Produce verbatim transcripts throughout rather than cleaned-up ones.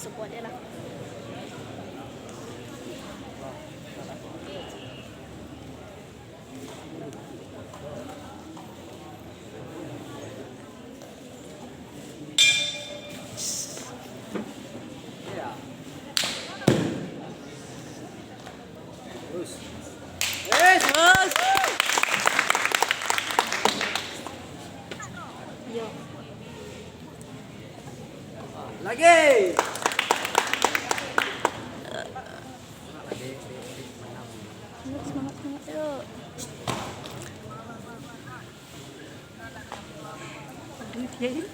Support je lah. Terus. Yes. Terus. Yo. Lagi. Semangat, semangat, semangat, yuk. Aduh, dia ini.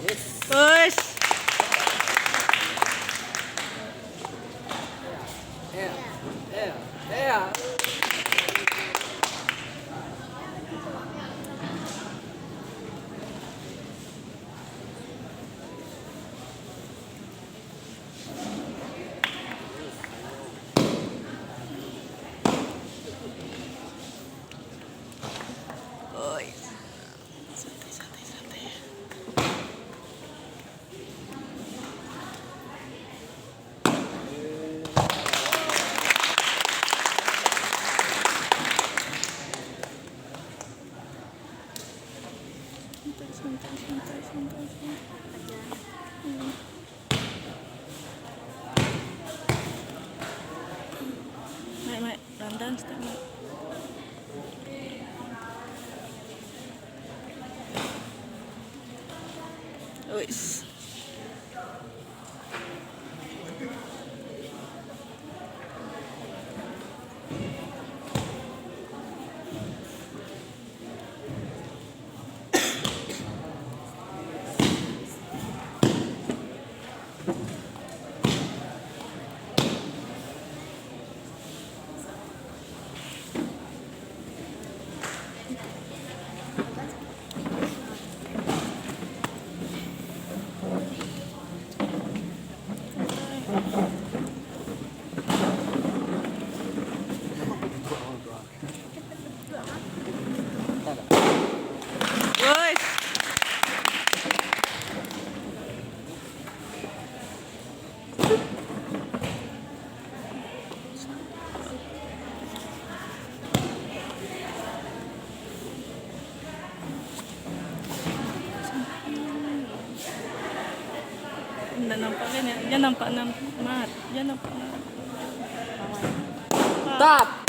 Yes. Push. Yeah, yeah, yeah. Oi. Santai, santai, santai. Santai, santai, santai, santai, santai. Hmm. Naik, naik. Dandan step, naik. Uis. Woi. Ndak nampak kan, ya? Jan nampak, nampak. Jan nampak, nampak. Tap.